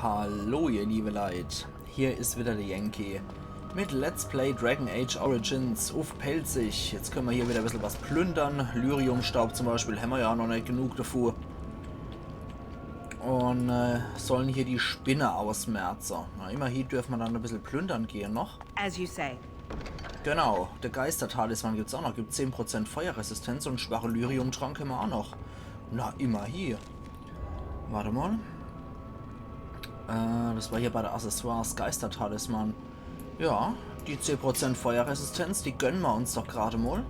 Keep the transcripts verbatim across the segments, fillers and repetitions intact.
Hallo ihr liebe Leit, hier is wieder de Yankee mit Let's Play Dragon Age Origins uff Pälzisch. Jetzt könne mer hier wieder bissel was plündere. Lyriumstaub zum Beispiel hämmer jo noch net genug devu. Un äh, solle hier die Spinne ausmerze. Na, immerhin dürfe mer dann e bissel plündere gehe noch. As you say. Genau, de Geistertalisman gibt's ach noch. Gibt zehn Prozent Feuerresistenz un schwache Lyriumtrank hämmer ach noch. Na, immerhin. Wart emol. Äh, des war hier bei de Accessoires, Geistertalisman. Ja, die zehn Prozent Feuerresistenz, die gönne mer uns doch grad mol.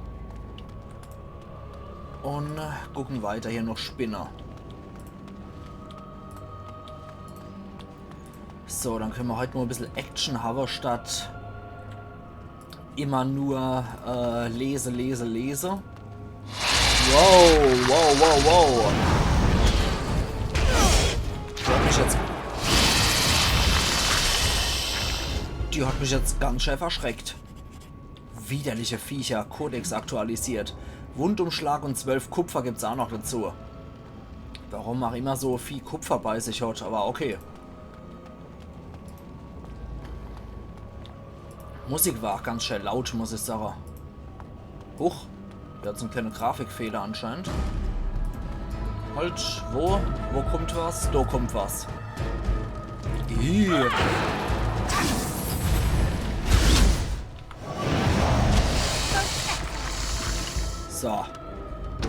Un äh, gucke weiter hier noch Spinne. So, dann könne mer heit mol e bissel Action hawwe statt immer nur äh, lese, lese, lese. Wow, wow, wow, wow. Die hat mich jetzt. Die hat mich jetzt ganz schää verschreckt. Widerliche Viecher, Kodex aktualisiert. Wundumschlag un zwölf Kupfer gibt's ach noch dezu. Warum ach immer so viel Kupfer bei sich hat, awwer okay. Musik war ach ganz schää laut, muss ich sage. Huch, do hat's en kleene Grafikfehler anscheinend. Halt, wo? Wo kummt was? Do kummt was. Ih. So.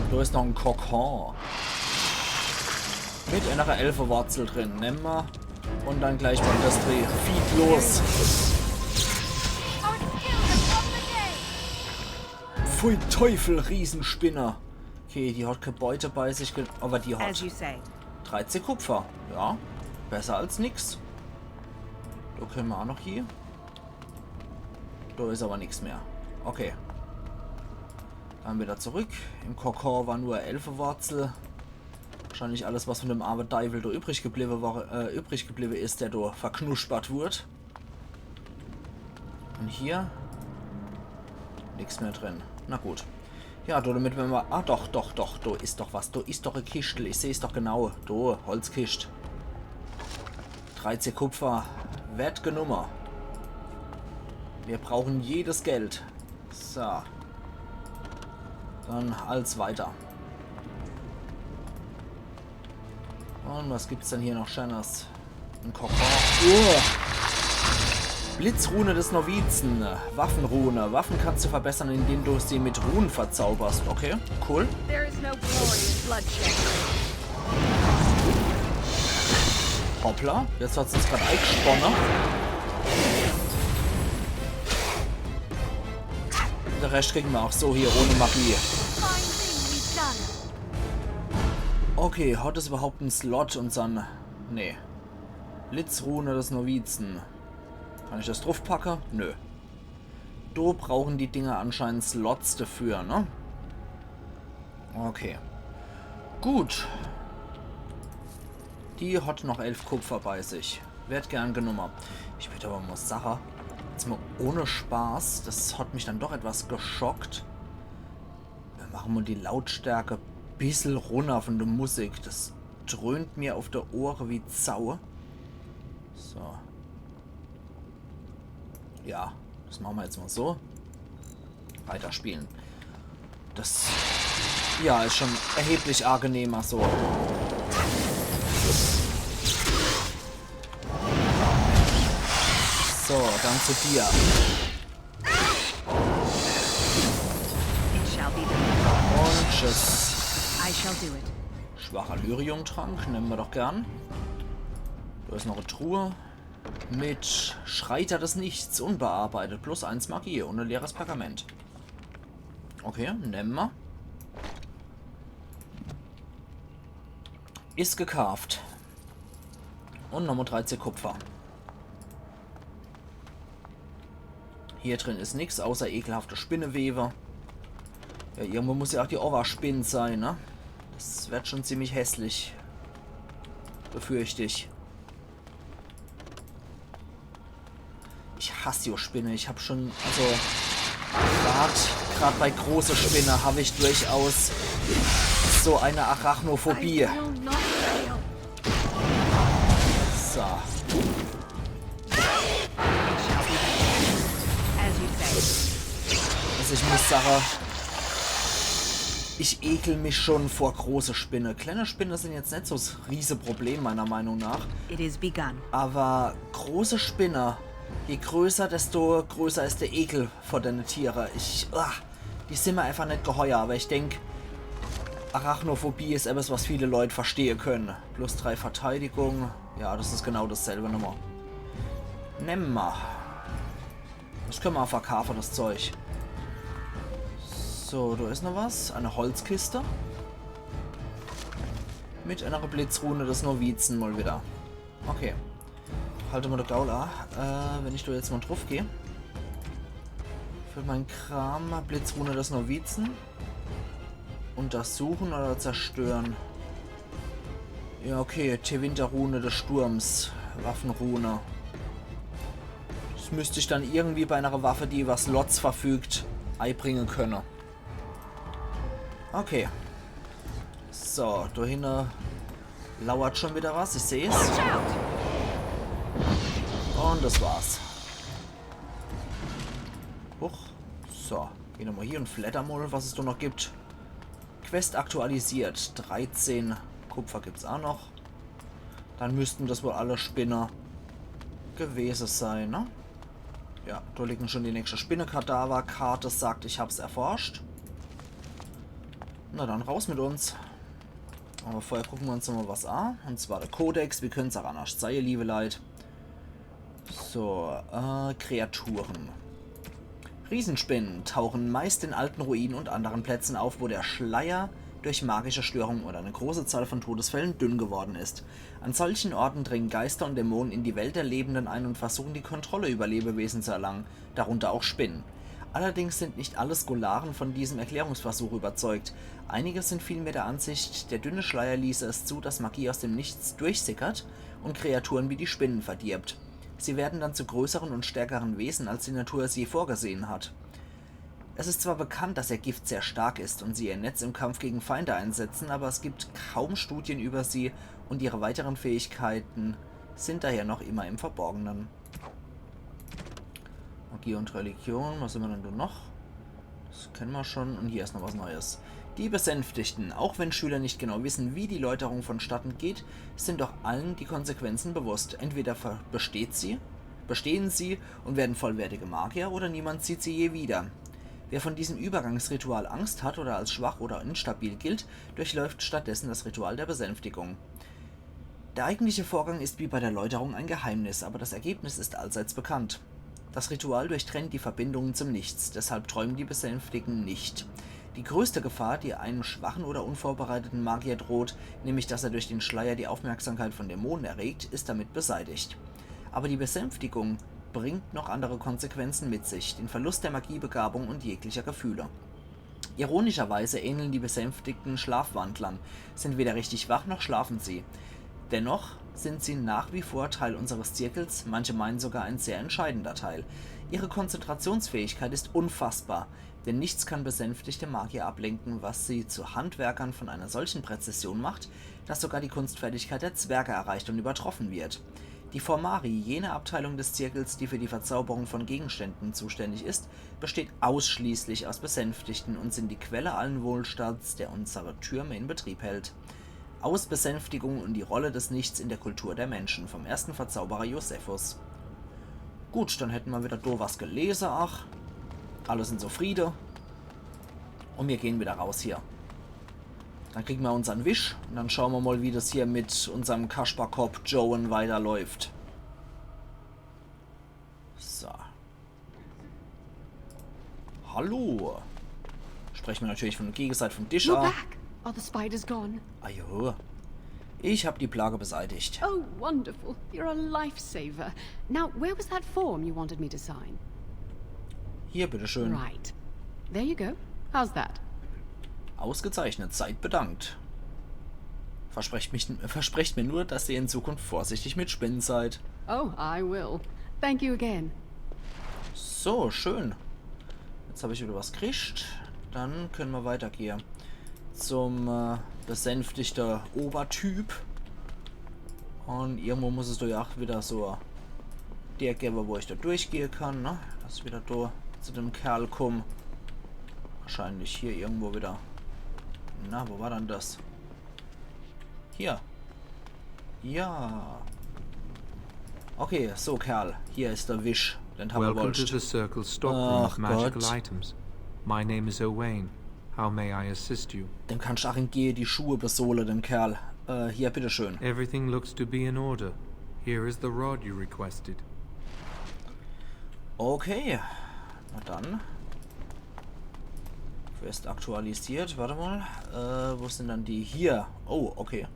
Do is noch en Kokon. Mit enner Elfewurzel drin. Nemme mer. Un dann gleich beim Destri Feed los. Pfui Teufel, Riesespinne. Okay, die hat kee Beute bei sich, ge- awwer die hat As you say. dreizeh Kupfer. Ja, besser als nix. Do könne mer ach noch hie. Do is awwer nix mehr. Okay. Dann wieder zurück. Im Kokon war nur Elfewurzel. Wahrscheinlich alles, was von dem arme Deiwel do übrig gebliwwe war, äh, übrig gebliwwe is, der do verknuspert wurd. Un hier? Nix mehr drin. Na gut. Ja, do, damit mer mol. Ah, doch, doch, doch. Do is doch was. Do is doch e Kischtel. Ich seh's doch genau. Do, Holzkischt. dreizeh Kupfer. Werd genumme. Mir brauche jedes Geld. So. Dann als weiter. Un was gibt's denn hier noch Scheenes? En Kokon. Oh. Blitzrune des Novizen. Waffenrune. Waffen kannst du verbessern, indem du sie mit Runen verzauberst. Okay, cool. There is no glory in bloodshed. Hoppla, jetzt hat's uns grad eigesponne. De Rescht kriege mer ach so hier ohne Magie. Fine thing we've done. Okay, hat des überhaupt en Slot, unsern. Nee. Blitzrune des Novizen. Kann ich des druffpacke? Nö. Do brauche die Dinger anscheinend Slots dafür, ne? Okay. Gut. Die hat noch elf Kupfer bei sich. Werd gern genumme. Ich würd awwer mol sage, jetzt mol ohne Spaß, des hat mich dann doch etwas geschockt. Mir mache mol die Lautstärke bissel runner von de Musik. Des dröhnt mir uff de Ohre wie Sau. So. Ja, des mache mer jetzt mol so. Weiterspiele. Des, ja, is schon erheblich angenehmer so. So, dann zu dir. It shall be done. Un tschüss. I shall do it. Schwacher Lyriumtrank, nemme mer doch gern. Do is noch e Truhe. Mit Schreiter des Nichts, unbearbeitet, plus eins Magie un e leeres Pergament. Okay, nemme mer. Is gekaaft. Un nochmol dreizeh Kupfer. Hier drin is nix außer ekelhafte Spinnewewe. Ja, irgendwo muss ja ach die Owwerspinn sei, ne? Des werd schon ziemlich hässlich. Befürcht ich. Ich hass jo Spinne. Ich hab schon, also, grad, grad bei große Spinne hab ich durchaus so eine Arachnophobie. I will not fail. So. As you say. Also ich muss sagen, ich ekel mich schon vor große Spinne. Kleine Spinne sind jetzt nicht so das Rieseproblem meiner Meinung nach. It is begun. Aber große Spinne, je größer, desto größer ist der Ekel vor den Tiere. Ich, ah, die sind mir einfach nicht geheuer, aber ich denk, Arachnophobie ist etwas, was viele Leute verstehen können. Plus drei Verteidigung, ja, das ist genau dasselbe nochmal. Nehmen wir. Das können wir auch verkaufen, das Zeug. So, da ist noch was. Eine Holzkiste. Mit einer Blitzrune des Novizen mal wieder. Okay. Halte mal der Gaul an. Äh, wenn ich da jetzt mal drauf gehe. Für mein Kram, Blitzrune des Novizen. Untersuchen oder zerstören. Ja, okay, Tevinter-Rune des Sturms. Waffenrune. Das müsste ich dann irgendwie bei einer Waffe, die über Slots verfügt, einbringen können. Okay. So, da hinten lauert schon wieder was, ich seh's. Und das war's. Huch. So, gehen wir mal hier und flattern mal, was es da noch gibt. Quest aktualisiert. dreizehn Kupfer gibt's auch noch. Dann müssten das wohl alle Spinne gewesen sein, ne? Ja, da liegen schon die nächste Spinnekadaver. Karte sagt, ich hab's erforscht. Na dann, raus mit uns. Aber vorher gucken wir uns nochmal was an. Und zwar der Kodex. Wie können's auch anders sein, liebe Leute? So, äh, Kreaturen. Riesenspinnen tauchen meist in alten Ruinen und anderen Plätzen auf, wo der Schleier durch magische Störungen oder eine große Zahl von Todesfällen dünn geworden ist. An solchen Orten dringen Geister und Dämonen in die Welt der Lebenden ein und versuchen, die Kontrolle über Lebewesen zu erlangen, darunter auch Spinnen. Allerdings sind nicht alle Skolaren von diesem Erklärungsversuch überzeugt. Einige sind vielmehr der Ansicht, der dünne Schleier ließe es zu, dass Magie aus dem Nichts durchsickert und Kreaturen wie die Spinnen verdirbt. Sie werden dann zu größeren und stärkeren Wesen, als die Natur es je vorgesehen hat. Es ist zwar bekannt, dass ihr Gift sehr stark ist und sie ihr Netz im Kampf gegen Feinde einsetzen, aber es gibt kaum Studien über sie und ihre weiteren Fähigkeiten sind daher noch immer im Verborgenen. Magie und Religion, was haben wir denn da noch? Das kennen wir schon. Und hier ist noch was Neues. Die Besänftigten. Auch wenn Schüler nicht genau wissen, wie die Läuterung vonstatten geht, sind doch allen die Konsequenzen bewusst. Entweder ver- besteht sie, bestehen sie und werden vollwertige Magier, oder niemand sieht sie je wieder. Wer von diesem Übergangsritual Angst hat oder als schwach oder instabil gilt, durchläuft stattdessen das Ritual der Besänftigung. Der eigentliche Vorgang ist wie bei der Läuterung ein Geheimnis, aber das Ergebnis ist allseits bekannt. Das Ritual durchtrennt die Verbindungen zum Nichts, deshalb träumen die Besänftigten nicht. Die größte Gefahr, die einem schwachen oder unvorbereiteten Magier droht, nämlich dass er durch den Schleier die Aufmerksamkeit von Dämonen erregt, ist damit beseitigt. Aber die Besänftigung bringt noch andere Konsequenzen mit sich, den Verlust der Magiebegabung und jeglicher Gefühle. Ironischerweise ähneln die Besänftigten Schlafwandlern, sind weder richtig wach noch schlafen sie. Dennoch sind sie nach wie vor Teil unseres Zirkels, manche meinen sogar ein sehr entscheidender Teil. Ihre Konzentrationsfähigkeit ist unfassbar, denn nichts kann besänftigte Magier ablenken, was sie zu Handwerkern von einer solchen Präzision macht, dass sogar die Kunstfertigkeit der Zwerge erreicht und übertroffen wird. Die Formari, jene Abteilung des Zirkels, die für die Verzauberung von Gegenständen zuständig ist, besteht ausschließlich aus Besänftigten und sind die Quelle allen Wohlstands, der unsere Türme in Betrieb hält. Aus Besänftigung und die Rolle des Nichts in der Kultur der Menschen vom ersten Verzauberer Josephus. Gut, dann hätten wir wieder do was gelesen, ach. Alle sind zufriede. Und wir gehen wieder raus hier. Dann kriegen wir unseren Wisch und dann schauen wir mal, wie das hier mit unserem Kasperkopp Joan weiterläuft. So. Hallo. Sprechen wir natürlich von der Gegenseite vom Tisch You're an. Back. Are the spiders gone? Ajo. Ich hab die Plage beseitigt. Oh, wonderful. You're a lifesaver. Now, where was that form you wanted me to sign? Hier, bitteschön. Right. There you go. How's that? Ausgezeichnet, seid bedankt. Versprecht, mich, versprecht mir nur, dass ihr in Zukunft vorsichtig mit Spinnen seid. Oh, I will. Thank you again. So, schön. Jetzt habe ich wieder was gekriegt. Dann können wir weitergehen. Zum äh, besänftigte Obertyp. Und irgendwo muss es do ja auch wieder so der gewwe, wo ich do durchgehe kann, ne? Dass ich wieder do zu dem Kerl komm. Wahrscheinlich hier irgendwo wieder. Na, wo war dann das? Hier. Ja. Okay, so Kerl, hier is der Wisch, den hab ich Welcome to wollt. The Circle stockroom Ach of magical Gott. Items. My name is Owain. How may I assist you? Dem kann ich auch entgehe die Schuhe besohle, dem Kerl. Äh, hier, bitteschön. Everything looks to be in order. Here is the rod you requested. Okay. Na dann. Quest aktualisiert. Warte mal. Äh, wo sind dann die? Hier. Oh, okay.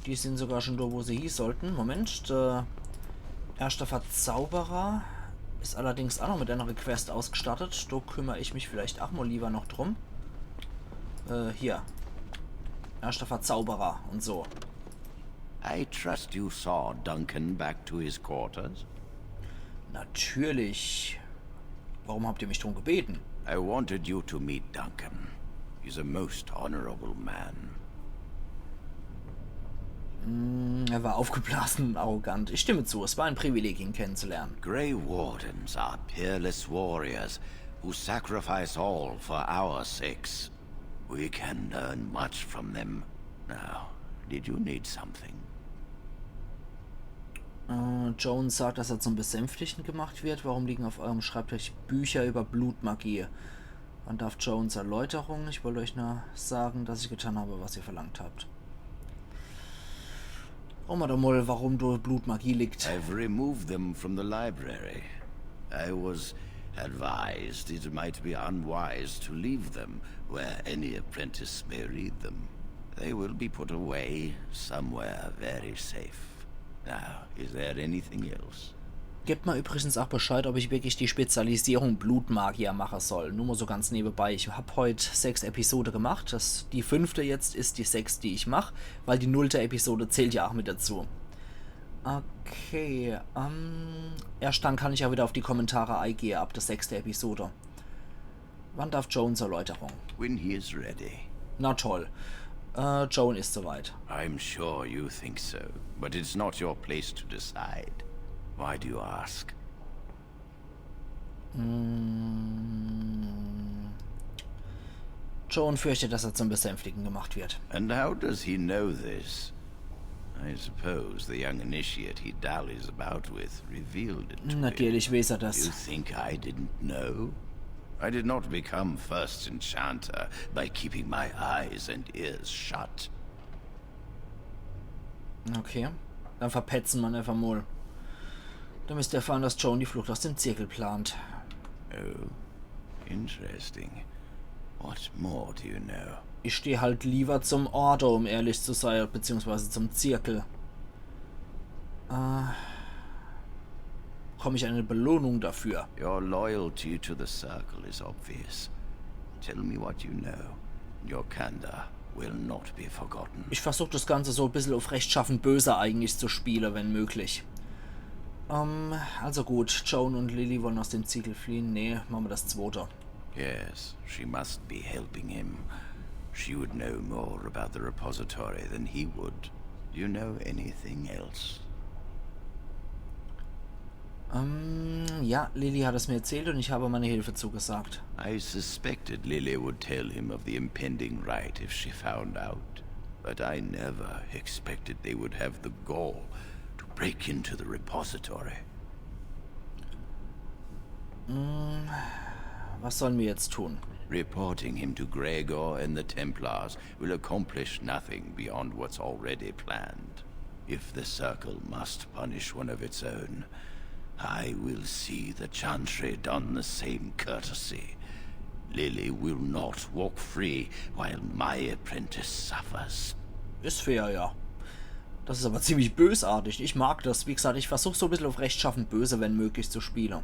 Die sind sogar schon do, wo sie hie sollten. Moment. Der erste Verzauberer is allerdings auch noch mit einer Quest ausgestattet. Do kümmer ich mich vielleicht auch mal lieber noch drum. Äh, hier. Erster Verzauberer und so. I trust you saw Duncan back to his quarters? Natürlich. Warum habt ihr mich drum gebeten? I wanted you to meet Duncan. He's a most honorable man. Hm, er war aufgeblasen und arrogant. Ich stimme zu, es war ein Privileg, ihn kennenzulernen. Grey Wardens are peerless warriors who sacrifice all for our sakes. We can learn much from them. Now, did you need something? Äh, Jones sagt, dass er zum Besänftigten gemacht wird. Warum liegen auf eurem Schreibtisch Bücher über Blutmagie? Wann darf Jones Erläuterung? Ich wollte euch nur sagen, dass ich getan habe, was ihr verlangt habt. Schaue mer doch mal, warum do Blutmagie liegt. I've removed them from the library. I was advised it might be unwise to leave them where any apprentice may read them. They will be put away somewhere very safe. Now, is there anything else? Gebt mir übrigens auch Bescheid, ob ich wirklich die Spezialisierung Blutmagier machen soll. Nur mal so ganz nebenbei. Ich hab heut sechs Episode gemacht. Das, die fünfte jetzt ist die sechste, die ich mach, weil die nullte Episode zählt ja auch mit dazu. Okay, ähm, erst dann kann ich ja wieder auf die Kommentare eingehen ab der sechsten Episode. Wann darf Jones Erläuterung? When he is ready. Na toll. Äh, Jones ist soweit. I'm sure you think so, but it's not your place to decide. Why do you ask? Mm. Jones fürchtet, dass er zum Besänftigten gemacht wird. And how does he know this? I suppose the young initiate he dallies about with revealed it to him. Natürlich weiß er You das. think I didn't know? I did not become first enchanter by keeping my eyes and ears shut. Okay. Dann verpetzen mer einfach mal. Du müsst erfahren, dass Jones die Flucht aus dem Zirkel plant. Oh, interesting. What more do you know? Ich steh halt lieber zum Order, um ehrlich zu sein, beziehungsweise zum Zirkel. Äh, bekomm ich eine Belohnung dafür? Your loyalty to the Circle is obvious. Tell me what you know. Your candor will not be forgotten. Ich versuch das Ganze so ein bisschen auf rechtschaffen böse eigentlich zu spielen, wenn möglich. Ähm, also gut, Jones und Lily wollen aus dem Zirkel fliehen. Nee, machen wir das zweite. Yes, she must be helping him. She would know more about the repository than he would. Do you know anything else? Ähm, ja, Lily hat es mir erzählt und ich habe meine Hilfe zugesagt. I suspected Lily would tell him of the impending rite if she found out, but I never expected they would have the gall to break into the repository. Mm, was sollen wir jetzt tun? Reporting him to Gregor and the Templars will accomplish nothing beyond what's already planned. If the Circle must punish one of its own, I will see the Chantry don the same courtesy. Lily will not walk free while my apprentice suffers. Ist fair, ja. Das ist aber ziemlich bösartig. Ich mag das. Wie gesagt, ich versuch so ein bisschen auf rechtschaffen böse, wenn möglich, zu spielen.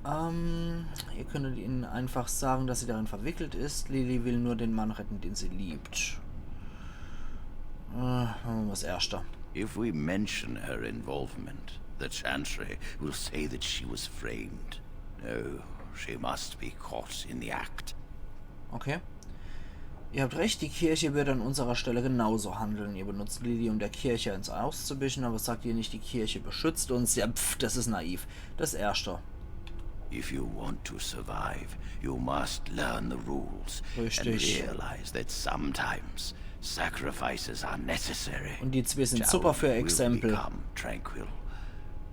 Ähm, ihr könntet ihnen einfach sagen, dass sie darin verwickelt ist. Lily will nur den Mann retten, den sie liebt. Äh, machen wir das erste. If we mention her involvement, the Chantry will say that she was framed. No, she must be caught in the act. Okay. Ihr habt recht, die Kirche würde an unserer Stelle genauso handeln. Ihr benutzt Lily, um der Kirche ins Haus zu wischen, aber sagt ihr nicht, die Kirche beschützt uns? Ja, pff, das ist naiv. Das Erste. If you want to survive, you must learn the rules and Richtig. realize that sometimes sacrifices are necessary. Und die zwei sind super für Will Exempel. Become tranquil,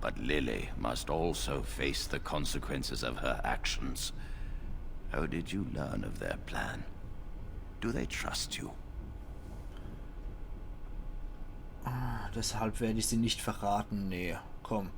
but Lily must also face the consequences of her actions. How did you learn of their plan? Do they trust you? Deshalb werde ich sie nicht verraten, nee. Komm.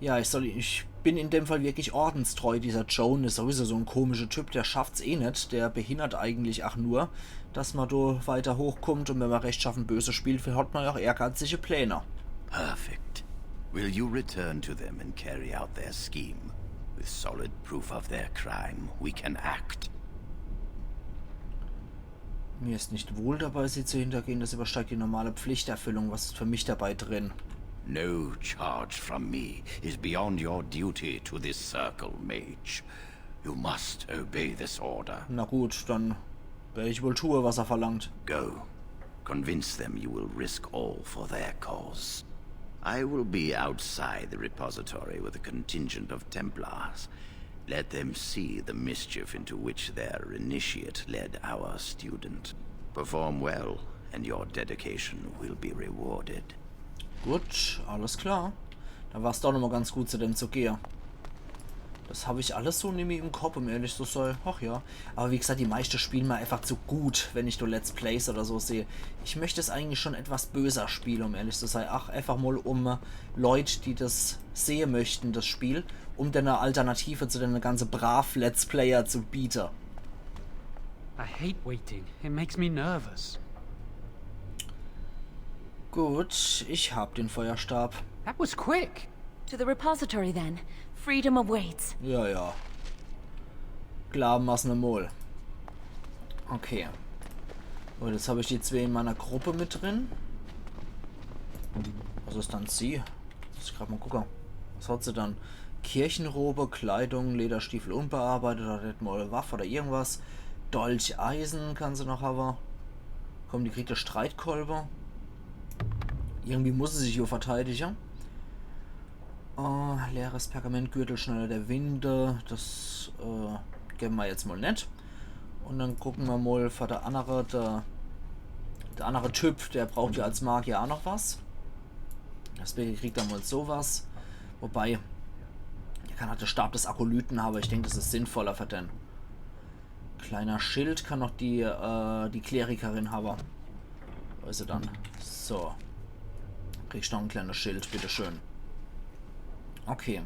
Ja, ich soll, ich bin in dem Fall wirklich ordenstreu. Dieser Joan ist sowieso so ein komischer Typ, der schafft's eh net. Der behindert eigentlich auch nur, dass man do weiter hochkommt. Und wenn man rechtschaffen böse spielt, hat man ja auch ehrgeizige Pläne. Perfect. Will you return to them and carry out their scheme? With solid proof of their crime, we can act. Mir ist nicht wohl dabei, sie zu hintergehen. Das übersteigt die normale Pflichterfüllung. Was ist für mich dabei drin? No charge from me is beyond your duty to this circle, Mage. You must obey this order. Na gut, dann werde ich wohl tun, was er verlangt. Go. Convince them you will risk all for their cause. I will be outside the repository with a contingent of Templars. Let them see the mischief into which their initiate led our student. Perform well, and your dedication will be rewarded. Gut, alles klar. Da war's doch nochmal ganz gut, zu dem zu gehen. Das hab ich alles so nimmi im Kopf, um ehrlich zu sein. Ach ja. Aber wie gesagt, die meiste spielen mir einfach zu gut, wenn ich do Let's Plays oder so sehe. Ich möchte es eigentlich schon etwas böser spielen, um ehrlich zu sein. Ach, einfach mal um äh, Leute, die das sehen möchten, das Spiel, um dann eine Alternative zu den ganzen brav Let's Player zu bieten. I hate waiting. It makes me nervous. Gut, ich hab den Feuerstab. That was quick. To the repository then. Freedom awaits. Ja, ja. Klar, Massen mol. Okay. Und jetzt habe ich die zwei in meiner Gruppe mit drin. Was ist dann sie? Muss ich grad mal gucken. Was hat sie dann? Kirchenrobe, Kleidung, Lederstiefel unbearbeitet, hat net mal Waffe oder irgendwas. Dolch, Eisen kann sie noch haben. Komm, die kriegt der Streitkolbe. Irgendwie muss sie sich hier verteidigen. Äh, leeres Pergament, Gürtel, Schneider der Winde. Das äh, geben wir jetzt mal net. Und dann gucken wir mal für der andere, der, der andere Typ, der braucht ja als Magier auch noch was. Deswegen kriegt er mal sowas. Wobei, er kann halt den Stab des Akolyten haben. Ich denke, das ist sinnvoller für den. Kleiner Schild kann noch die, äh, die Klerikerin haben. Wo ist sie dann? So. Kriegst noch ein kleines Schild, bitteschön. Okay.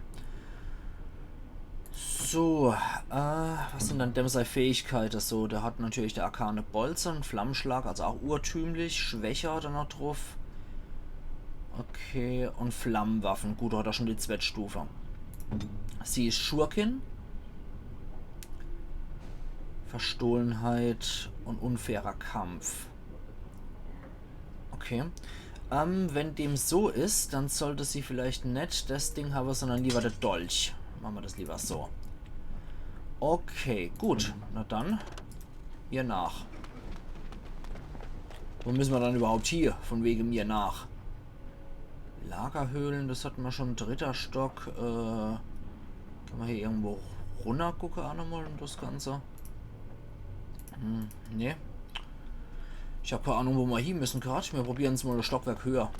So, äh, was sind dann dem sei Fähigkeiten? So, der hat natürlich der arkane Bolzen, Flammenschlag, also auch urtümlich, schwächer dann noch drauf. Okay, und Flammenwaffen. Gut, hat er schon die Zwettstufe. Sie ist Schurkin. Verstohlenheit und unfairer Kampf. Okay. Ähm, wenn dem so ist, dann sollte sie vielleicht net das Ding haben, sondern lieber der Dolch. Machen wir das lieber so. Okay, gut. Na dann. Ihr nach. Wo müssen wir dann überhaupt hier? Von wegen mir nach. Lagerhöhlen, das hatten wir schon. Dritter Stock. Äh, kann man hier irgendwo runtergucken auch nochmal und das Ganze? Hm, nee. Ich hab keine Ahnung, wo wir hin müssen grad. Wir probieren es mal ein Stockwerk höher.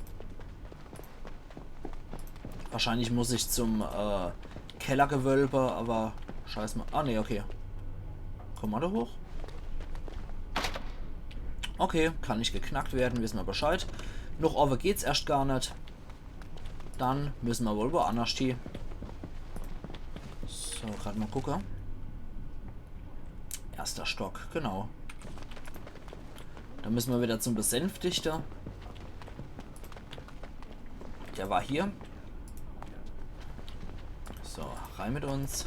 Wahrscheinlich muss ich zum äh, Kellergewölbe, aber scheiß mal. Ah, nee, okay. Komm mal da hoch. Okay, kann nicht geknackt werden, wissen wir Bescheid. Noch over geht's erst gar net. Dann müssen wir wohl woanders hin. So, grad mal gucken. Erster Stock, genau. Dann müssen wir wieder zum Besänftigter. Der war hier. So, rein mit uns.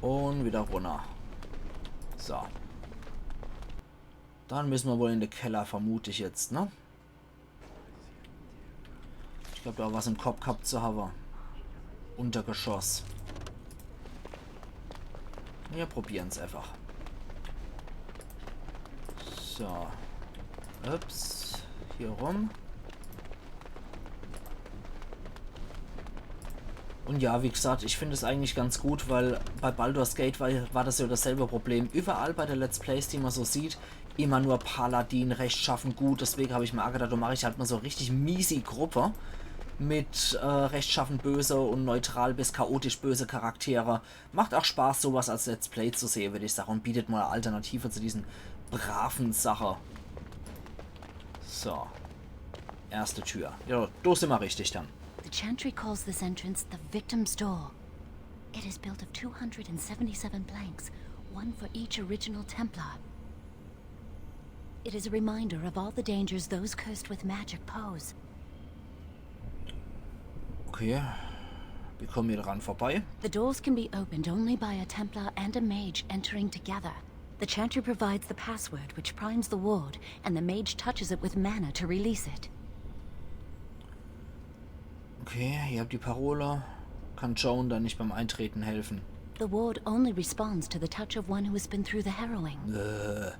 Und wieder runter. So. Dann müssen wir wohl in den Keller, vermute ich jetzt, ne? Ich glaub, da was im Kopf gehabt zu haben. Untergeschoss. Wir probieren's einfach. So. Ups. Hier rum. Und ja, wie gesagt, ich finde es eigentlich ganz gut, weil bei Baldur's Gate war, war das ja dasselbe Problem. Überall bei de Let's Plays, die ma so sieht, immer nur Paladin, rechtschaffen, gut. Deswege hab ich ma ach gedacht, do mach ich halt ma so richtig miesi Gruppe mit äh, rechtschaffen böse und neutral bis chaotisch böse Charaktere. Macht ach Spaß, sowas als Let's Play zu sehe, würd ich sage. Und bietet ma e Alternative zu diesen braven Sache. So. Erste Tür. Ja, do simmer richtig dann. The Chantry calls this entrance the Victim's Door. It is built of two hundred seventy-seven planks, one for each original Templar. It is a reminder of all the dangers those cursed with magic pose. Okay. Wie kommen wir dran vorbei? The doors can be opened only by a Templar and a mage entering together. The Chantry provides the password, which primes the ward, and the mage touches it with mana to release it. Okay, ihr habt die Parole. Kann Joan dann nicht beim Eintreten helfen? The ward only responds to the touch of one who has been through the harrowing. Äh.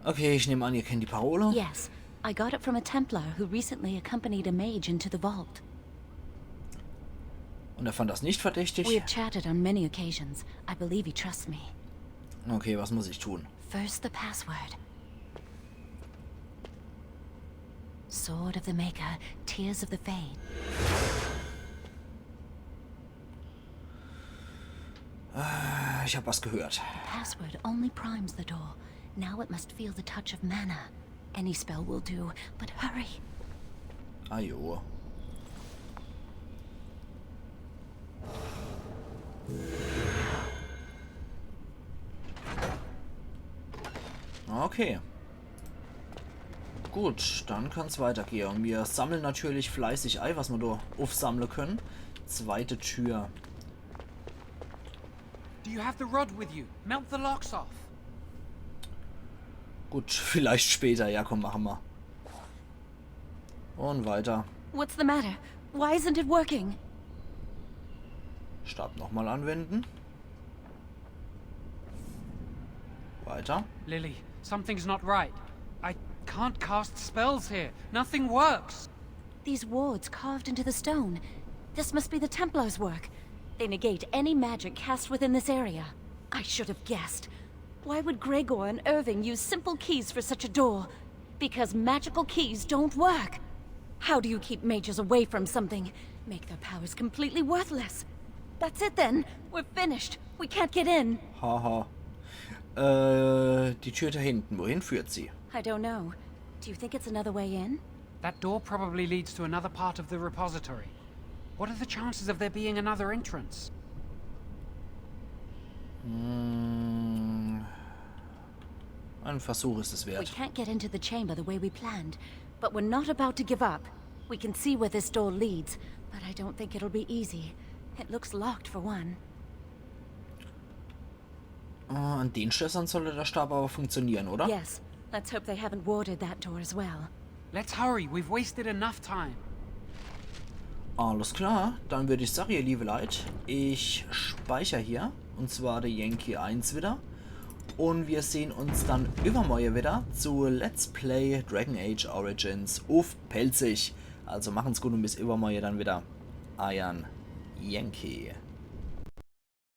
Okay, ich nehme an, ihr kennt die Parole. Yes, I got it from a Templar who recently accompanied a mage into the vault. Und er fand das nicht verdächtig. We have chatted on many occasions. I believe he trusts me. Okay, was muss ich tun? First, the password. Sword of the Maker, Tears of the Fade. Ah, ich hab was gehört. The password only primes the door. Now it must feel the touch of mana. Any spell will do, but hurry. Ajo. Okay. Gut, dann kann's weitergehe. Und wir sammeln natürlich fleißig ei, was wir do aufsammeln können. Zweite Tür. Do you have the rod with you? Melt the locks off. Gut, vielleicht später. Ja, komm, machen wir. Und weiter. What's the matter? Why isn't it working? Stab nochmal anwenden. Weiter. Lily, something's not right. I can't cast spells here. Nothing works. These wards carved into the stone. This must be the Templars' work. They negate any magic cast within this area. I should have guessed. Why would Gregor and Irving use simple keys for such a door? Because magical keys don't work. How do you keep mages away from something? Make their powers completely worthless. That's it then. We're finished. We can't get in. Haha. Äh, die Tür da hinten. Wohin führt sie? I don't know. Do you think it's another way in? That door probably leads to another part of the repository. What are the chances of there being another entrance? Hm, ein Versuch ist es We wert. Can't get into the chamber the way we planned, but we're not about to give up. We can see where this door leads, but I don't think it'll be easy. It looks locked for one. Äh, an den Schlössern sollte der Stab aber funktionieren, oder? Yes. Let's hope they haven't warded that door as well. Let's hurry, we've wasted enough time. Alles klar, dann würd ich sagen, ihr liebe Leit, ich speicher hier, und zwar de Yankee eins wieder. Und wir sehen uns dann übermorje wieder zu Let's Play Dragon Age Origins uff Pälzisch. Also machen's gut und bis übermorje dann wieder. Eiern Yankee.